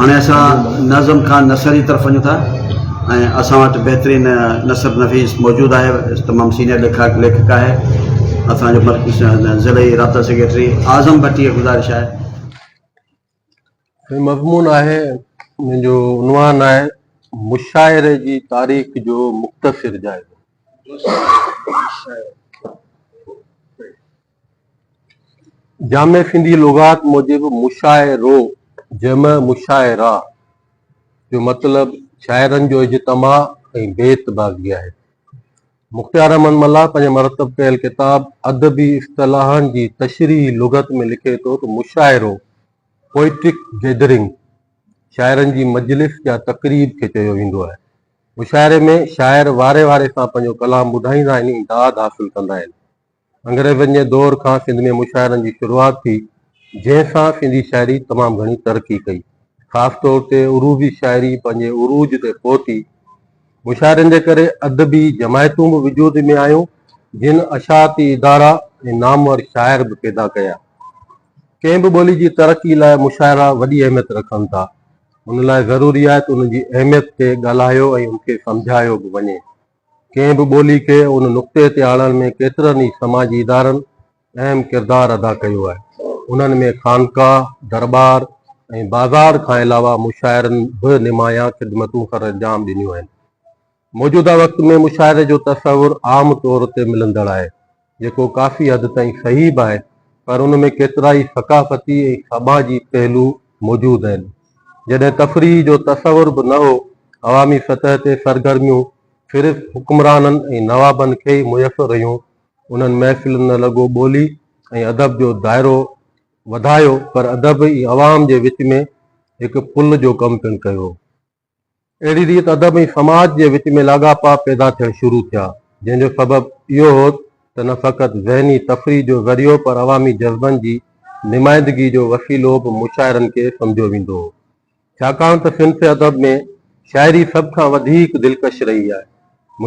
هاڻي اسان نظم کان نثر جي طرف وڃون ٿا ۽ اسان وٽ بهترين نثر نفيس موجود آهي، تمام سينيئر ليکڪ ليکڪ آهي اسان جو ضلعي رابطا سيڪريٽري اعظم ڀٽي کي گذارش آهي. هي مضمون آهي منهنجو عنوان آهي مشاعري جي تاريخ جو مختصر جائزو. جامع سنڌي لغات موجب مشاعرو جمع مشاعره جو مطلب شاعرن جو اجتماع ۽ بيت بازي آهي. مختيار احمد ملاح پنهنجي مرتب ڪيل ڪتاب ادبي اصطلاحن جي تشريحي لغت ۾ لکي ٿو ته مشاعرو، Poetic Gathering، شاعرن جي مجلس يا تقريب کي چيو ويندو آهي. مشاعري ۾ شاعر واري واري سان پنهنجو ڪلام ٻڌائيندا آهن ۽ داد حاصل ڪندا آهن. انگريزن جي دور کان سنڌ ۾ مشاعرن جي شروعات ٿي، جنهن سان سنڌي شاعري تمام گهڻي ترقي ڪئي. خاص طور تي عروضي شاعري پنهنجي عروج تي پهتي. مشاعرن جي ڪري ادبي جماعتون به وجود ۾ آيون، جن اشاعتي ادارا ۽ نامور شاعر به پيدا ڪيا. ڪنهن به ٻولي جي ترقي لاء مشاعرا وڏي اهميت رکن ٿا. ان لاء ضروري آهي ته انهن جي اهميت تي ڳالهايو ۽ ان کي سمجهايو به وڃي. ڪنهن به ٻولي کي ان نقطي تي آڻڻ ۾ ڪيترن ئي سماجي ادارن اهم ڪردار ادا ڪيو آهي. انهن ۾ خانقاهه، درٻار ۽ بازار کان علاوه مشاعرن به نمايان خدمتون سرانجام ڏنيون آهن. موجوده وقت ۾ مشاعري جو تصور عام طور تي ملندڙ آهي، جيڪو ڪافي حد تائين صحيح به آهي پر ان ۾ ڪيترائي ثقافتي ۽ سماجي پهلو موجود آهن. جڏهن تفريح جو تصور به نه هو، عوامي سطح تي سرگرميون صرف حڪمرانن ۽ نوابن کي ئي ميسر رهيون، انهن محفلن نه رڳو ٻولي ۽ ادب جو دائرو وڌايو پر ادب ۽ عوام جي وچ ۾ هڪ پل جو ڪم پڻ ڪيو. اهڙي ريت ادب ۽ سماج جي وچ ۾ لاڳاپا پيدا ٿيڻ شروع ٿيا، جنهن جو سبب اهو هو ته نه فقط ذهني تفريح جو ذريعو پر عوامي جذبن جي نمائندگي جو وسيلو به مشاعرن کي سمجهيو ويندو هو. ڇاڪاڻ ته صنف ادب ۾ شاعري سڀ کان وڌيڪ دلڪش رهي آهي.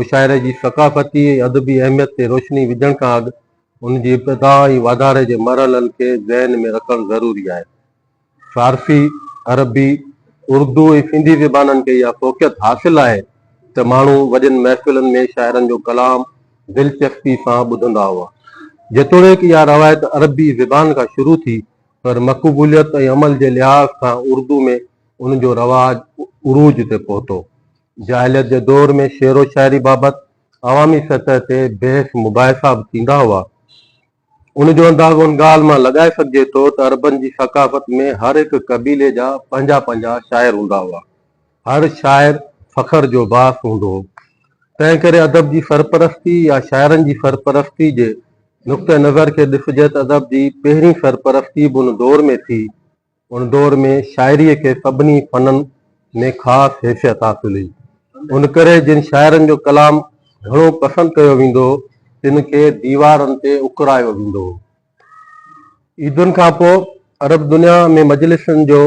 مشاعري جي ثقافتي ۽ ادبي اهميت تي روشني وجهڻ کان اڳ ان جي ابتدا ۽ واڌاري جي مرحلن کي ذهن ۾ رکڻ ضروري آهي. فارسي، عربي، اردو ۽ سنڌي زبانن کي اها فوقيت حاصل آهي ته ماڻهو وڏين محفلن ۾ شاعرن جو ڪلام دلچسپي سان ٻڌندا هئا. جيتوڻيڪ اها روايت عربي زبان کان شروع ٿي پر مقبوليت ۽ عمل جي لحاظ کان اردو ۾ ان جو رواج عروج تي پهتو. جاهليت جي دور ۾ شعر و شاعري بابت عوامي سطح تي بحث مباحثا به ٿيندا هئا. ان جو اندازو ان ڳالهه مان لڳائي سگهجي ٿو ته عربن جي ثقافت ۾ هر هڪ قبيلي جا پنهنجا پنهنجا شاعر هوندا هئا. هر شاعر فخر جو باعث هوندو هو. تنهن ڪري ادب جي سرپرستي يا شاعرن جي سرپرستي جي نقطه نظر کي ڏسجي ته ادب جي پهرين سرپرستي به ان دور ۾ ٿي ان دور ۾ شاعريء کي سڀني فنن ۾ خاص حيثيت حاصل هئي. ان ڪري جن شاعرن جو ڪلام گهڻو پسند ڪيو ويندو هو، تن کي ديوارن تي اڪرايو ويندو هو. عيدن کان پوء عرب دنيا ۾ مجلسن جو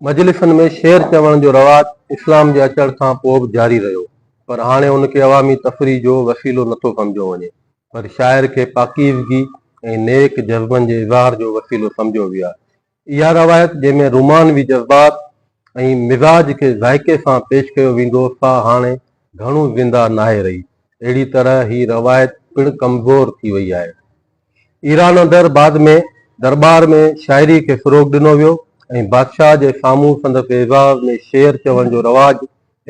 مجلسن ۾ شعر چوڻ جو رواج اسلام جي اچڻ کان پوء به جاري رهيو، پر هاڻي ان کي عوامي تفريح جو وسيلو نٿو سمجهيو وڃي، پر شاعر کي پاڪيزگي ۽ نيڪ جذبن جي اظهار جو وسيلو سمجهيو ويو آهي. اها روايت جنهن ۾ رومانوي جذبات ۽ مزاج کي ذائقي سان پيش ڪيو ويندو سا هاڻي گهڻو زنده ناهي رهي. اهڙي طرح هي روايت پڻ ڪمزور ٿي وئي آهي. ايران اندر بعد ۾ درٻار ۾ شاعري کي فروغ ڏنو ويو ۽ بادشاهه جي سامهون سندس اعزاز ۾ شعر چوڻ جو رواج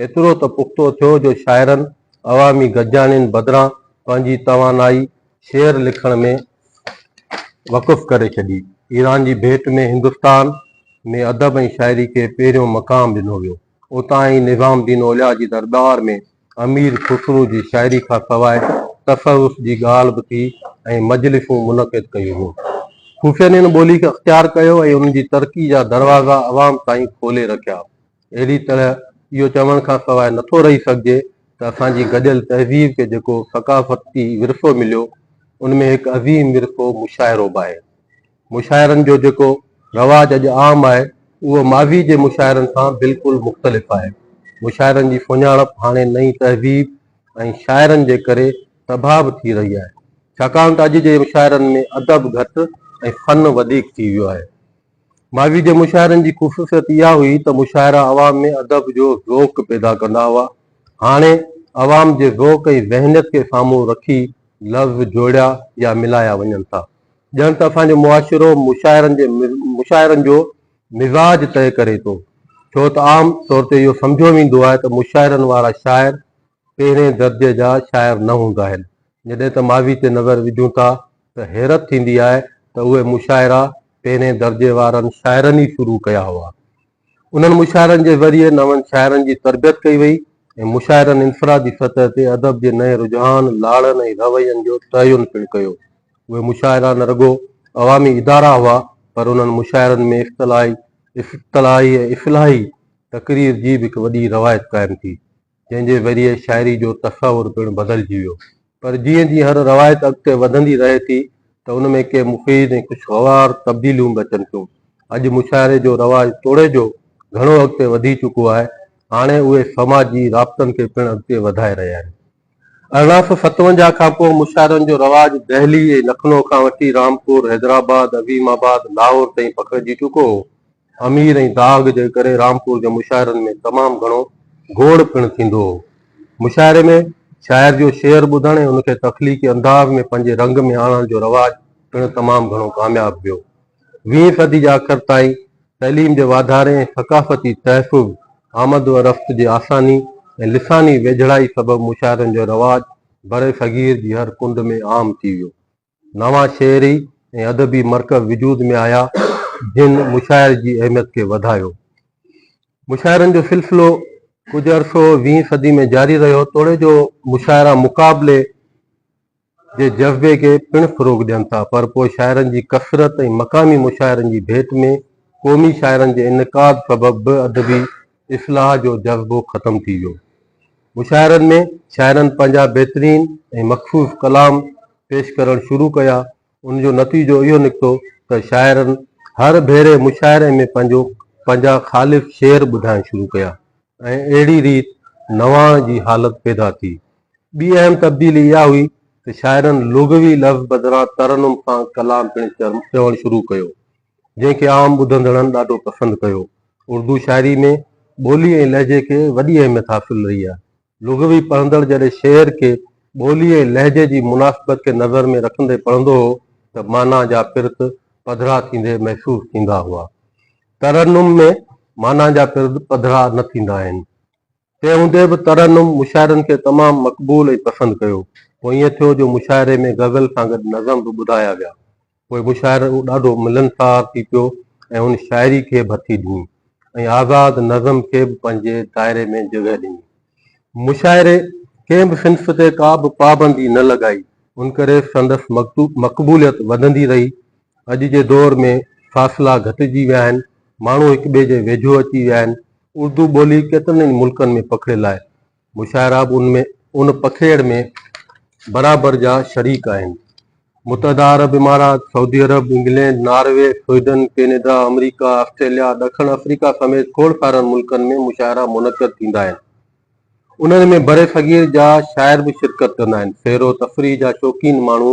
ايترو ته پختو ٿيو جو شاعرن عوامي گڏجاڻين بدران پنهنجي توانائي شعر لکڻ ۾ وقف ڪري ڇڏي. ايران جي ڀيٽ ۾ هندستان ۾ ادب ۽ شاعري کي پهريون مقام ڏنو ويو. اتان ئي نظام الدين اولياء جي درٻار ۾ امير خسرو جي شاعري کان سواء تصوف جي ڳالهه به ٿي ۽ مجلسون منعقد ڪيون ويون. صوفين ان ٻولي کي اختيار ڪيو ۽ ان جي ترقي جا دروازا عوام تائين کولي رکيا. اهڙي طرح اهو چوڻ کان سواء نٿو رهي سگهجي ته اسان جي گڏيل تهذيب کي جيڪو ثقافتي ورثو مليو، ان ۾ هڪ عظيم ورثو مشاعرو به آهي. مشاعرن جو جيڪو رواج اڄ عام آهي، اهو ماضي جي مشاعرن کان بلڪل مختلف آهي. مشاعرن جي سڃاڻپ هاڻي نئين تهذيب ۽ شاعرن جي ڪري تباهه به ٿي رهي آهي. ڇاڪاڻ ته اڄ جي مشاعرن ۾ ادب گهٽ ۽ فن وڌيڪ ٿي ويو آهي. ماضي جي مشاعرن جي خصوصيت اها هئي ته مشاعرا عوام ۾ ادب جو ذوق پيدا ڪندا هئا. هاڻي عوام جي ذوق ۽ ذهنيت کي سامهون رکي لفظ جوڙيا يا ملايا وڃن ٿا. ڄڻ ته اسان جو معاشرو مشاعرن جي مشاعرن جو مزاج طئي ڪري ٿو. ڇو ته عام طور تي اهو سمجهيو ويندو آهي ته مشاعرن وارا شاعر پهرين درجي جا شاعر نه هوندا آهن. جڏهن ته ماضي تي نظر وجهون ٿا ته حيرت ٿيندي آهي ته اهي مشاعرا پهرين درجي وارن شاعرن ئي شروع ڪيا هئا. انهن مشاعرن جي ذريعي نون شاعرن جي تربيت ڪئي وئي ۽ مشاعرن انفرادي سطح تي ادب جي نئين رجحان، لاڙن ۽ روين جو تعين پڻ ڪيو. اهي مشاعرا نه رڳو عوامي ادارا هئا پر انهن مشاعرن ۾ اصطلاحي ۽ اصلاحي تقرير جي به هڪ وڏي روايت قائم ٿي. جنهن جي ذريعي شاعري جو تصور پڻ بدلجي ويو. پر جيئن جيئن هر روايت اڳتي وڌندي رهي ٿي ته ان ۾ ڪي مفيد ۽ خوشگوار تبديليون به اچن ٿيون. اڄ مشاعري جو رواج توڙي جو گهڻو اڳتي وڌي چڪو آهي، هاڻي اهي سماجي رابطن کي پڻ اڳتي وڌائي رهيا آهن. 1857 کان پوء مشاعرن جو رواج دهلي ۽ لکنو کان وٺي رامپور، حيدرآباد، عظيم آباد، لاهور تائين پکڙجي چڪو هو. امير ۽ داغ جي ڪري رامپور جي مشاعرن ۾ تمام گهڻو گوڙ پڻ ٿيندو هو. مشاعري ۾ شاعر جو شعر ٻڌڻ ۽ ان کي تخليقي انداز ۾ پنهنجي رنگ ۾ آڻڻ جو رواج پڻ تمام گهڻو ڪامياب ويو. ويهين صدي جي آخر تائين تعليم جي واڌاري ۽ ثقافتي تحفظ، آمد و رفت جي آساني ۽ لساني ويجهڙائي سبب مشاعرن جو رواج برصغير جي هر ڪنڊ ۾ عام ٿي ويو. نوان شعري ۽ ادبي مرڪز وجود ۾ آيا، جن مشاعري جي اهميت کي وڌايو. مشاعرن جو سلسلو ڪجهه عرصو ويهين صدي ۾ جاري رهيو، توڙي جو مشاعرا مقابلي جي جذبي کي پڻ فروغ ڏين ٿا، پر پوء شاعرن جي ڪثرت ۽ مقامي مشاعرن جي ڀيٽ ۾ قومي شاعرن جي انعقاد سبب به ادبي اصلاح جو جذبو ختم ٿي ويو. مشاعرن ۾ شاعرن پنهنجا بهترين ۽ مخصوص ڪلام پيش ڪرڻ شروع ڪيا، ان جو نتيجو اهو نڪتو ته شاعرن هر ڀيري مشاعري ۾ پنهنجو پنهنجا خالص شعر ٻڌائڻ شروع ڪيا ۽ اهڙي ريت نواڻ جي حالت پيدا ٿي. ٻي اهم تبديلي اها هئي ته شاعرن لغوي لفظ بدران ترنم سان ڪلام پڻ چوڻ شروع ڪيو، جنهن کي عام ٻڌندڙن ڏاڍو پسند ڪيو. اردو شاعري ۾ ٻولي ۽ لهجي کي وڏي اهميت حاصل رهي آهي. لغوي پڙهندڙ جڏهن شعر کي ٻولي ۽ لهجي جي مناسبت کي نظر ۾ رکندي پڙهندو هو ته معنيٰ جا پرت پڌرا ٿيندي محسوس ٿيندا هئا. ترنم ۾ معنيٰ جا پرت پڌرا نه ٿيندا آهن. تنهن هوندي به ترنم مشاعرن کي تمام مقبول ۽ پسند ڪيو. پوء ائين ٿيو جو مشاعري ۾ غزل سان گڏ نظم به ٻڌايا ويا. پوء مشاعرو ڏاڍو ملنسار ٿي پيو ۽ هن شاعري کي به هٿي ڏني ۽ آزاد نظم کي به پنهنجي دائري ۾ جڳهه ڏني. مشاعري ڪنهن به صنف تي ڪا به پابندي نه لڳائي، ان ڪري سندس مقبوليت وڌندي رهي. اڄ جي دور ۾ فاصلا گهٽجي ويا آهن، ماڻهو هڪ ٻئي جي ويجهو اچي ويا آهن، اردو ٻولي ڪيترن ئي ملڪن ۾ پکڙيل آهي. مشاعرا به ان ۾ ان پکيڙ ۾ برابر جا شريڪ آهن. متحده عرب امارات، سعودي عرب، انگلينڊ، ناروي، سوئيڊن، ڪينيڊا، آمريڪا، آسٽريليا، ڏکڻ آفريڪا سميت کوڙ سارن ملڪن ۾ مشاعرا منعقد ٿيندا آهن. انهن ۾ برصغير جا شاعر به شرڪت ڪندا آهن. سير و تفريح جا شوقين ماڻهو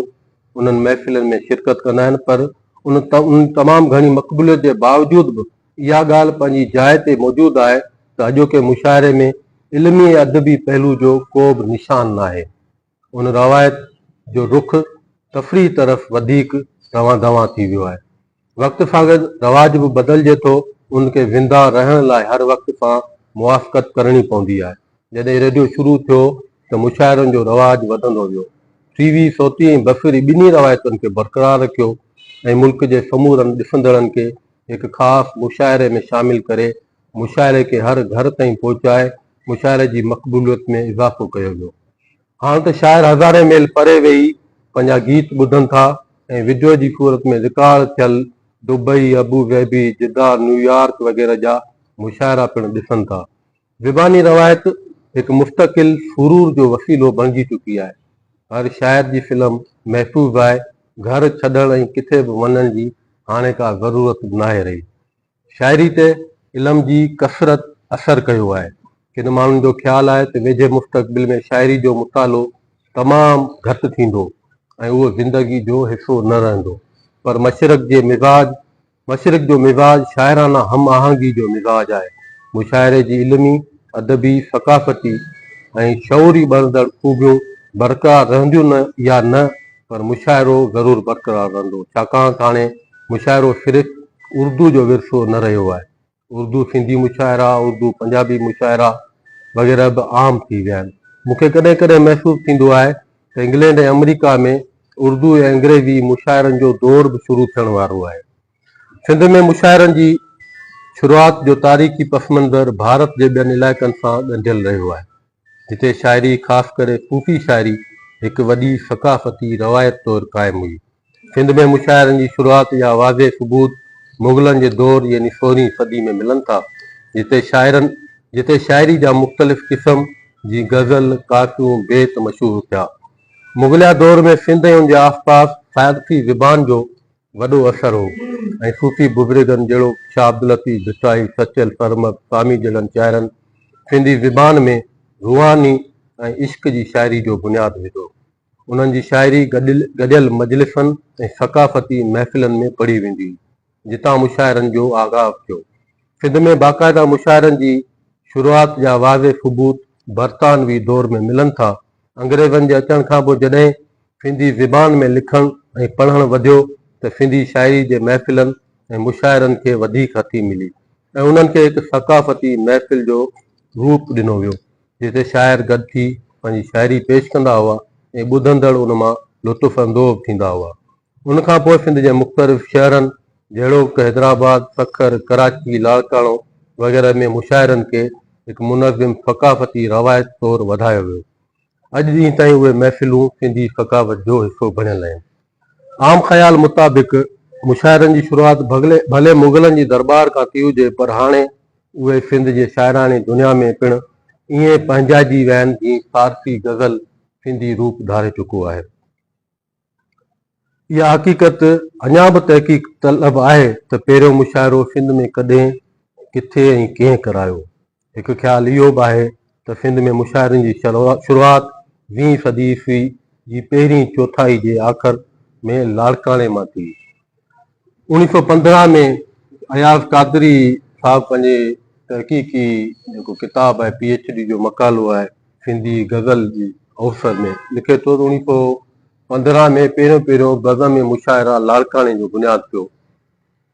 انهن محفلن ۾ شرڪت ڪندا آهن پر ان تمام گهڻي مقبوليت جي باوجود به اها ڳالهه پنهنجي جاء تي موجود آهي ته اڄوڪي مشاعري ۾ علمي ۽ ادبي پهلو جو ڪو به نشان ناهي. ان روايت جو رخ تفريح طرف وڌيڪ روان دوان ٿي ويو آهي. وقت سان گڏ رواج به بدلجي ٿو، ان کي زنده رهڻ لاء هر وقت سان موافقت ڪرڻي پوندي آهي. جڏهن ريڊيو شروع ٿيو ته مشاعرن جو رواج وڌندو ويو. ٽي وي صوتي ۽ بصري ٻنهي روايتن کي برقرار رکيو ۽ ملڪ جي سمورن ڏسندڙن کي هڪ خاص مشاعري ۾ شامل ڪري مشاعري کي هر گهر تائين پهچائي مشاعري جي مقبوليت ۾ اضافو ڪيو ويو. هاڻ ته شاعر هزارين ميل پري ويهي پنهنجا گيت ٻڌن ٿا ۽ وڊيو جي صورت ۾ رڪارڊ ٿيل Dubai, Abu Dhabi, Jeddah, New York وغيره جا مشاعرا پڻ ڏسن ٿا. زباني روايت هڪ مستقل سرور جو وسيلو بڻجي چڪي آهي. هر شاعر جي فلم محفوظ آهي، گهر ڇڏڻ ۽ ڪٿي به وڃڻ جي هاڻي ڪا ضرورت به ناهي رهي. شاعري تي علم جي ڪثرت اثر ڪيو آهي. ڪن ماڻهن جو خيال آهي ته ويجهي مستقبل ۾ شاعري جو مطالعو تمام گهٽ ٿيندو ۽ اهو زندگي جو حصو نه رهندو. پر مشرق جي مزاج. مشرق جو مزاج شاعرانه هم آهنگي جو مزاج آهي. مشاعري جي علمي، ادبي، ثقافتي ۽ شعوري ٻرندڙ خوبيون برقرار رهنديون نه يا نه پر مشاعرو ضرور برقرار رهندو ڇاڪاڻ ته هاڻي مشاعرو صرف اردو جو ورثو نه رهيو آهي. اردو سنڌي مشاعرا، اردو پنجابي مشاعرا وغيره به عام ٿي ويا آهن. مون کي ڪڏهن ڪڏهن محسوس ٿيندو آهي ته انگلينڊ ۽ آمريڪا ۾ اردو ۽ انگريزي مشاعرن جو دور به شروع ٿيڻ وارو آهي. سنڌ ۾ مشاعرن جي شروعات جو تاريخي پس منظر ڀارت جي ٻين علائقن سان ڳنڍيل رهيو آهي، جتي شاعري خاص ڪري صوفي شاعري هڪ وڏي ثقافتي روايت طور قائم هئي. سنڌ ۾ مشاعرن جي شروعات جا واضح ثبوت مغلن جي دور يعني سورهين صدي ۾ ملن ٿا، جتي شاعرن جتي شاعري جا مختلف قسم جيئن غزل، ڪافيون، بيت مشهور ٿيا. مغليه دور ۾ سنڌ ۽ ان جي آس پاس فارسي زبان جو وڏو اثر هو ۽ صوفي بزرگن جهڙوڪ شاهه عبداللطيف ڀٽائي، سچل سرمست، سامي جهڙن شاعرن سنڌي زبان ۾ روحاني ۽ عشق جي شاعري جو بنياد وڌو. انهن جي شاعري گڏيل مجلسن ۽ ثقافتي محفلن ۾ پڙهي ويندي هئي. جتان مشاعرن جو آغاز ٿيو. سنڌ ۾ باقاعده مشاعرن جي شروعات جا واضح ثبوت برطانوي دور ۾ ملن ٿا. انگريزن جي اچڻ کانپوء جڏهن سنڌي زبان ۾ لکڻ ۽ پڙهڻ وڌيو ته سنڌي شاعري جي محفلن ۽ مشاعرن کي وڌيڪ هٿي ملي ۽ انهن کي هڪ ثقافتي محفل جو روپ ڏنو ويو، جتي شاعر گڏ ٿي پنهنجي شاعري پيش ڪندا هئا ۽ ٻڌندڙ ان مان لطف اندوز ٿيندا هئا. ان کان پوء سنڌ جي مختلف شهرن جهڙوڪ حيدرآباد، سکر، ڪراچي، لاڙڪاڻو وغيره ۾ مشاعرن کي هڪ منظم ثقافتي روايت طور وڌايو ويو. اڄ ڏينهن تائين اهي محفلون سنڌي ثقافت جو حصو بڻيل آهن. عام خيال مطابق مشاعرن جي شروعات ڀلي مغلن جي درٻار کان ٿي هجي پر هاڻي اهي سنڌ جي شاعراڻي دنيا ۾ پڻ ائين پنهنجائجي ويا آهن جيئن فارسي غزل سنڌي روپ ڌاري چڪو آهي. اها حقيقت اڃا به تحقيق طلب آهي ته پهريون مشاعرو سنڌ ۾ ڪڏهن، ڪٿي ۽ ڪنهن ڪرايو؟ هڪ خيال اهو به آهي ته سنڌ ۾ مشاعرن جي شروعات ويهين صدي عيسوي جي پهرين چوٿائي جي آخر ۾ لاڙڪاڻي مان ٿي. 1915 ۾ اياز قادري صاحب پنهنجي تحقيقي جيڪو ڪتاب آهي پي ايڇ ڊي جو مقالو آهي سنڌي غزل جي اوسر ۾ لکي ٿو ته 1915 ۾ پهريون پهريون بزم مشاعره لاڙڪاڻي جو بنياد پيو.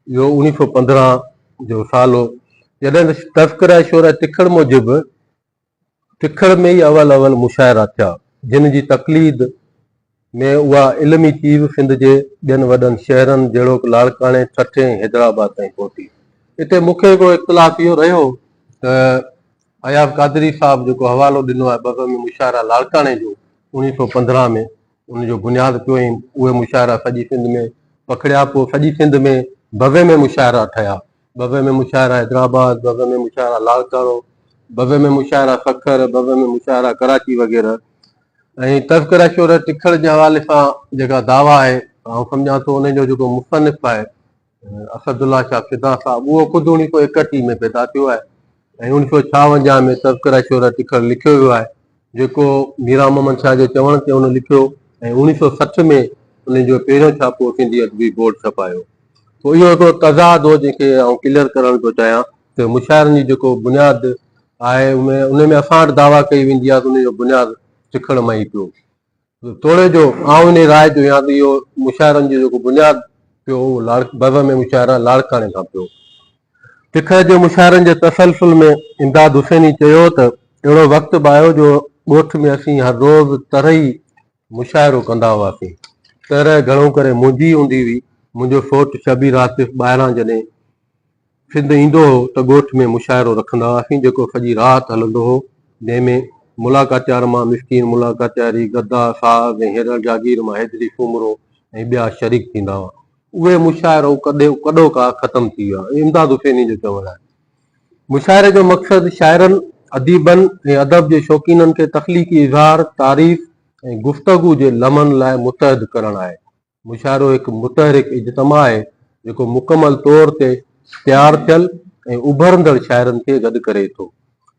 اهو 1915 جو سال هو، جڏهن ته تذڪره شعراء تکڙ موجب تکڙ ۾ ئي اول اول مشاعرا ٿيا، جن جي تقليد ۾ اها علمي چيز سنڌ جي ٻين وڏن شهرن جهڙوڪ لاڙڪاڻي، ٺٽي ۽ حيدرآباد تائين پهتي. اتي مون کي هڪڙو اختلاف اهو رهيو ته اياز قادري صاحب جيڪو حوالو ڏنو آهي بزم مشاعره لاڙڪاڻي جو 1915 ۾ ان جو بنياد پيو ۽ اهي مشاعرا سڄي سنڌ ۾ پکڙيا پوء سڄي سنڌ ۾ بزم مشاعرا ٺهيا بزم مشاعره حيدرآباد بزم مشاعره لاڙڪاڻو بزم مشاعره سکر بزم مشاعره ڪراچي وغيره ۽ تذڪره شعراء ٽکڙ جي حوالي سان جيڪا دعويٰ آهي آئون سمجهان ٿو ان جو جيڪو مصنف آهي اسد الله شاهه فدا صاحب اهو خود 1931 ۾ پيدا ٿيو آهي ۽ 1956 ۾ تذڪره شعراء ٽکڙ لکيو ويو آهي جيڪو ميران محمد شاهه جي چوڻ تي هن لکيو ۽ 1960 ۾ ان جو پهريون ڇاپو سنڌي ادبي بورڊ ڇپايو. پوء اهو هڪڙو تضاد هو جنهن کي آئون ڪليئر ڪرڻ پيو چاهيان ته مشاعرن جي جيڪو بنياد آهي ان ۾ اسان وٽ دعويٰ ڪئي ويندي آهي ته ان جو بنياد ٽکڙ مان ئي پيو. توڙي جو آئون انهيء راء جو آهيان ته اهو مشاعرن جو جيڪو بنياد پيو اهو بزم مشاعره لاڙڪاڻي کان پيو. ٽکڙ جي مشاعرن جي تسلسل ۾ امداد حسيني چيو ته اهڙو وقت به آيو جو ڳوٺ ۾ اسين هر روز طرحي مشاعرو ڪندا هئاسين. طرح گهڻو ڪري منهنجي ئي هوندي هئي. منهنجو سوٽ شبير عاطف ٻاهران جڏهن سنڌ ايندو هو ته ڳوٺ ۾ مشاعرو رکندا هئاسين جيڪو سڄي رات هلندو هو جنهن ۾ ملا ڪاتيار مان مسڪين ملا ڪاتياري، گدا، ساز ۽ هيرل جاگير مان حيدري سومرو ۽ ٻيا شريڪ ٿيندا هئا. اهي مشاعرو ڪڏهوڪا ختم ٿي ويا. امداد حسيني جو چوڻ آهي. مشاعري جو مقصد شاعرن، اديبن ۽ ادب جي شوقينن کي تخليقي اظهار، تعريف ۽ گفتگو جي لمحن لاء متحد ڪرڻ آهي. مشاعرو هڪ متحرڪ اجتماع آهي، جيڪو مڪمل طور تي تيار ٿيل ۽ اڀرندڙ شاعرن کي گڏ ڪري ٿو.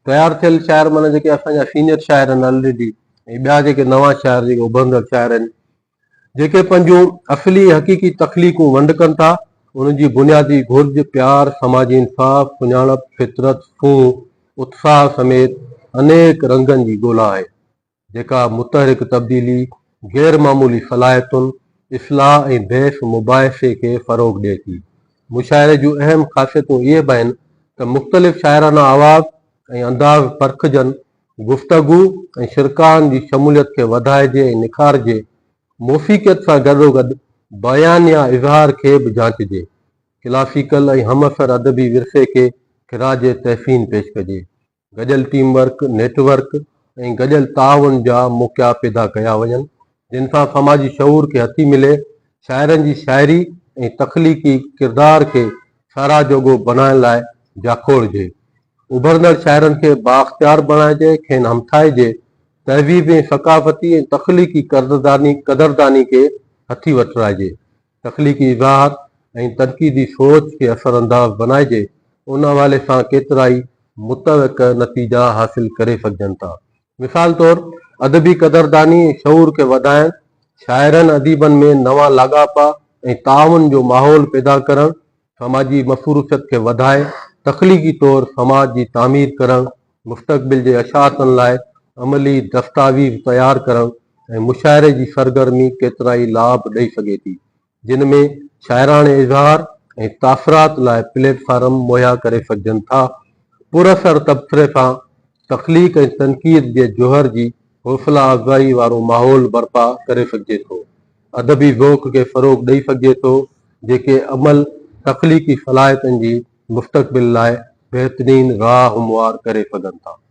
تيار ٿيل شاعر معنيٰ جيڪي اسان جا سينيئر شاعر آهن آلريڊي ۽ ٻيا جيڪي نوان شاعر جيڪي اڀرندڙ شاعر آهن، جيڪي پنهنجون اصلي ۽ حقيقي تخليقون ونڊ ڪن ٿا ان جي بنيادي گهرج پيار، سماجي انصاف، سڃاڻپ، فطرت، سونهن، اتساهه سميت انيڪ رنگن جي ڳولا آهي، جيڪا متحرڪ تبديلي، غير معمولي صلاحيتن، اصلاح ۽ بحث مباحثي کي فروغ ڏئي ٿي. مشاعري جون اهم خاصيتون اهي به آهن ته مختلف شاعرانه آواز ۽ انداز پرکجن، گفتگو ۽ شرڪائن جي شموليت کي وڌائجي ۽ نکارجي، موسيقيت سان گڏوگڏ بيان يا اظهار کي به جانچجي، ڪلاسيڪل ۽ همعصر ادبي ورثي کي خراج تحسين پيش ڪجي، گڏيل ٽيم ورڪ، نيٽ ورڪ ۽ گڏيل تعاون جا موقعا پيدا ڪيا وڃن، جن سان سماجي شعور کي هٿي ملي، شاعرن جي شاعري ۽ تخليقي ڪردار کي ساراهه جوڳو بڻائڻ لاء جاکوڙجي. اڀرندڙ شاعرن کي بااختيار بڻائجي، کين همٿائجي، تهذيبي ۽ ثقافتي ۽ تخليقي قدرداني کي هٿي وٺرائجي، تخليقي اظهار ۽ تنقيدي سوچ کي اثرانداز بنائجي، ان حوالي سان ڪيترائي متوقع نتيجا حاصل ڪري سگهجن ٿا. مثال طور، ادبي قدرداني ۽ شعور کي وڌائڻ، شاعرن اديبن ۾ نوان لاڳاپا ۽ تعاون جو ماحول پيدا ڪرڻ، سماجي مصروفيت کي وڌائي تخليقي طور سماج جي تعمير ڪرڻ، مستقبل جي اشاعتن لاء عملي دستاويز تيار ڪرڻ ۽ مشاعري جي سرگرمي ڪيترائي لاڀ ڏئي سگهي ٿي، جن ۾ شاعراڻي اظهار ۽ تاثرات لاء پليٽ فارم مهيا ڪري سگهجن ٿا. پر اثر تبصري سان تخليق ۽ تنقيد جي جوهر جي حوصلا افزائي وارو ماحول برپا ڪري سگهجي ٿو. ادبي ذوق کي فروغ ڏئي سگهجي ٿو، جيڪي عمل تخليقي صلاحيتن جي مستقبل لاء بهترين راهه هموار ڪري سگهن ٿا.